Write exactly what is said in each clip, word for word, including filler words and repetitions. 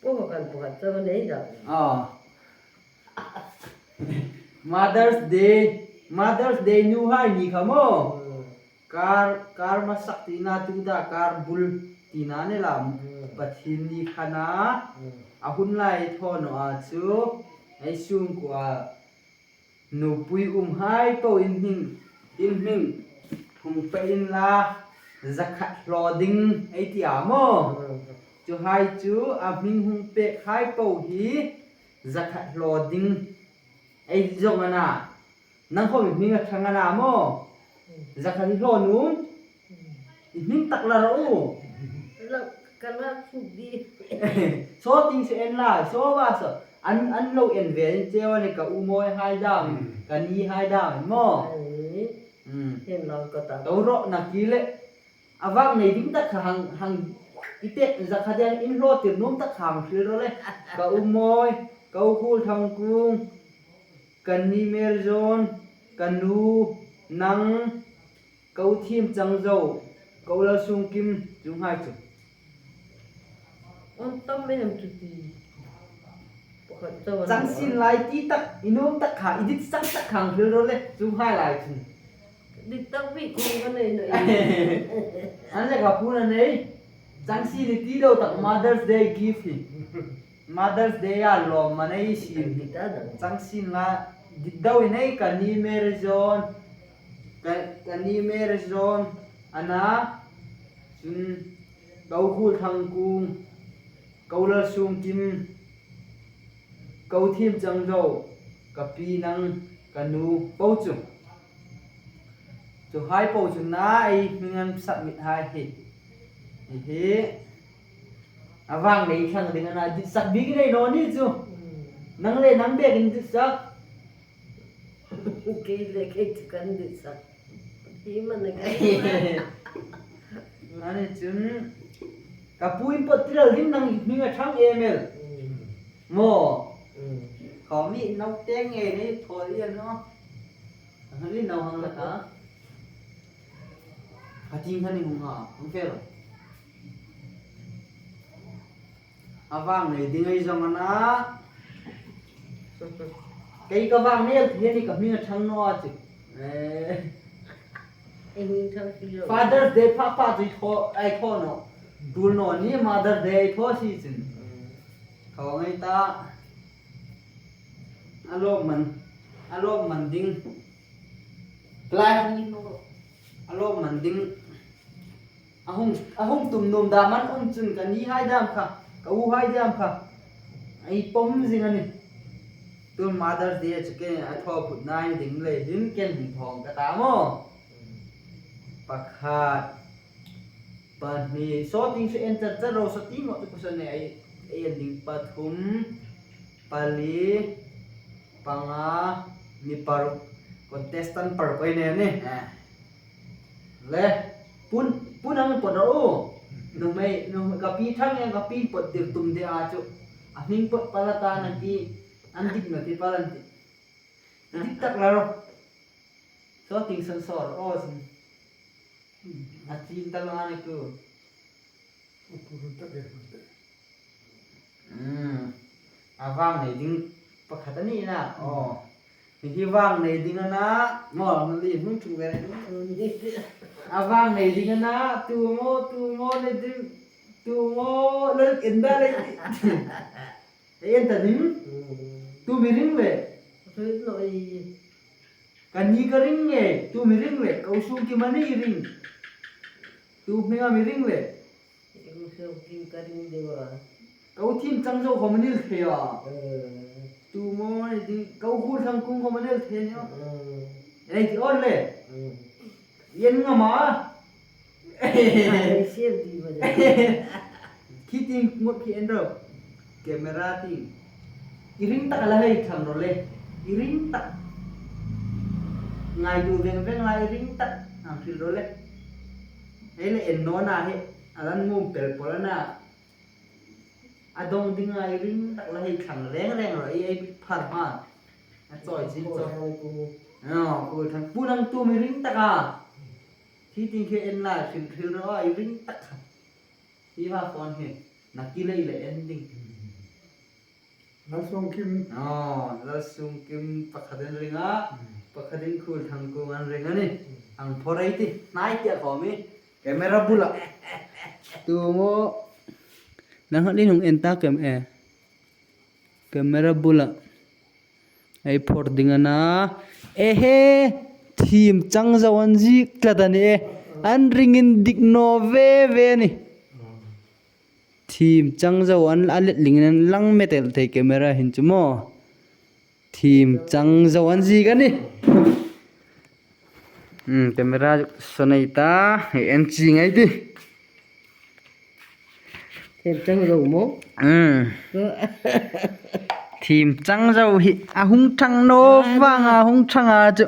Pu khan pu khan chau nei da. Ah. Mother's Day, Mother's Day nuhai ni kha maw. Hmm. Kar, kar masak tina tu da kar bul tina ni lam. Hmm. Pathienni kha na. Hmm. A hun lai thaw naw a chu. Ei sungkuo a nupui umhai po in hming, in hming hung pe inla, zakhat hlaw ding ei ti a maw. Hmm. Chuhai chu a hming hung pekhai po hi zakhat hlaw ding ei zong a na. Nang khom i hming a ṭhang a na maw. Hmm. Zakhat hi hlaw nuom. I hming tak la ro u. Lo, ka la chu di. Saw ting se en la, saw ba saw. An, an lo en ve in cheu a ni ka u mawi hai dam, hmm, ka ni hai dam maw. Ai. Hmm. Hen lo ka ta. To ro na ki le. A vang nei ding tak kha hang, hang i te zakhat in hlaw tir nuom tak kha hang hril ro le. Ka u mawi, ka u Khul Thangkung, ka ni Mer Zawn, ka nu, nang, ka u Thim Changzo, ka u Lalsungkim, chuonghai chu. An tam em chu ti. Pakhat chau an. Chang sin lai ti tak, i nuom tak kha, i dit sak tak kha hang hril ro le, chuonghai lai chun. Dit tak bik khom ka nei naw. An le ka pu'n a nei. Chang sin i ti deu tak Mother's Day gift hi. Mother's Day a lawmman ei siem hi. Chang sin la, dit deu i nei ka ni Mer Zawn, ka, ka ni Mer Zawn, a na, chun, ka u Khul Thangkung, ka u Lalsungkim, ka u Thim Changzo, ka pi nang, ka nu, po chu. Chuhai po chu na ei hming an submit hai hi. Hi hi. A vang nei thlang ding a na, dit sak bik nei naw ni chu. Hmm. Nang le nang bek in dit sak. Kei le kei chu kan dit sak. Hi man a kei. Ani chun. Ka pu in pot tiral ding nang hming a ṭhang em el. Hmm. Maw. Hmm. Khaw mi nau teng nge nei thaw lian naw. Hang li nau hang la ka. Ka ting khan i hung ha, hung fel. A vang nei ding ei zong a na. Kei ka vang nei el thei ni ka hming a ṭhang naw a chi. Eh. Ei hming ṭhang si lo. Father's Day pha pha chu i thaw, ei thaw naw. Tul naw ni Mother's Day ei thaw si chin. Mm. Khaw ngai ta. A lawmman, a lawmman ding. Lai hang in lo. A lawmman ding. A hung, a hung tum nuom dam an um chun ka ni hai dam kha, ka u hai dam kha. Ei pawm zing a nih. Tun Mother's Day chu kei a thaw phut nai ding le hin kei hung thawng ka ta maw. Pakhat. Pahni, saw ting chu en char char ro, saw ting ngawt chu ka saw nei, ei, ei en ding pathum, pali, panga, mi paruk, contestant paruk ei nei ni. Eh. Le, pun, pun ang pot ro u. Nuhmei, nuhmei ka pi thang yang ka pi pot dir tum de a chu. A hming pot pala ta na ki, an dik na ti pala ti. Dik tak la ro. Saw ting san saw ro, o sin. A chin ta lo a ni ku. Hmm. A vang nei ding pakhat a ni na. Oh. Hi hi vang nei ding a na. Maw, hmun li hmun chung ve. A vang nei ding a na. Tu maw, tu maw nei ding. Tu maw, lo en da le. Ei en ta ding. Hmm. Tu mi ring le. Hril naw ei. Ka ni ka ring nge, tu mi ring le, ka u Sungkim a ni ring. Tu hminga mi ring le. Ka u Sungkim ka ring deu a. Ka u Thim Changzo khom a ni thei a. Eh. Tu maw ni ding, ka u Khul Thangkung khom a ni thei a. Eh. Ei ti awn le. Eh. Yen nga ma. Ai, siam ti ba de. Khi ting ngot khi en ro. Camera ting. I ring tak a la hei thlang ro le. I ring tak. Ngai tu veng veng la i ring tak. Ang thil ro le. Ei le en naw na he. A lan ngum pel pol a na. A dong ding a i ring tak la hei thlang reng reng ro. Ei, ei phar ma. A chawi chin chawi. Aw, Khul Thang. Pu nang tu mi ring tak a. Thi ting khi en lai hril hril ro, ei ring tak kha. Hi va phone hi. Na ki lei le en ding. Lalsungkim. Oh, Lalsungkim pakhat an ring a. Hmm. Pakhat in Khul Thangkung an ring a nih. Hmm. Ang phorei ti. Nai tia khomi. Camera bula. Tu mo. Nang hal in hung en ta kem e. Camera bula. Ei phor ding a na. Ehe, thim chang zo an zik tlat a ni e. An ring indik naw ve ve ni. Thim chang zo an a let lingin an lang metel thei camera hin chu maw. Thim chang zo an zik a ni. Hmm, camera saw nei ta. Hei en chi ngai ti. Thim chang zo maw? Hmm. Thim chang zo hi a hung thang naw vang a hung thang a chu.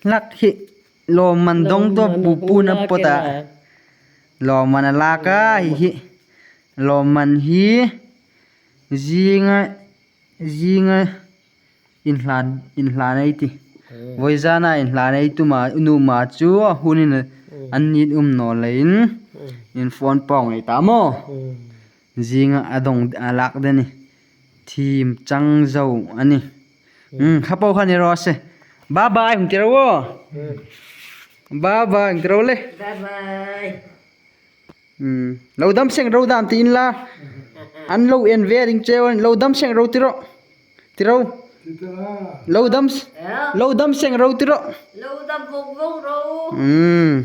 Hlak hi lawmman dong to lawmman pupu na hung pawt a. Lak e. Lawmman a lak a hi hi. Lawmman hi zinga, zinga inhlan, inhlan ei ti. Hmm. Vawizana inhlan ei tuma, numa chu a hunin, hmm, an nit um naw leiin, hmm, in phone pawng ei ta maw. Hmm. Zinga a dong a lak de ni. Thim chang zo a ni. Hmm. Hmm, kha po kha ni ro se. Bye bye hung ti ro. Hmm. Bye bye hung ti ro le. Bye bye. Hmm. Lo dam seng ro dam ti in la. An lo en ve ring cheu an lo dam seng ro ti ro. Ti ro. Ti ta. Lo dam s-, eh? Lo dam seng ro ti ro. Lo dam vong vong ro. Hmm.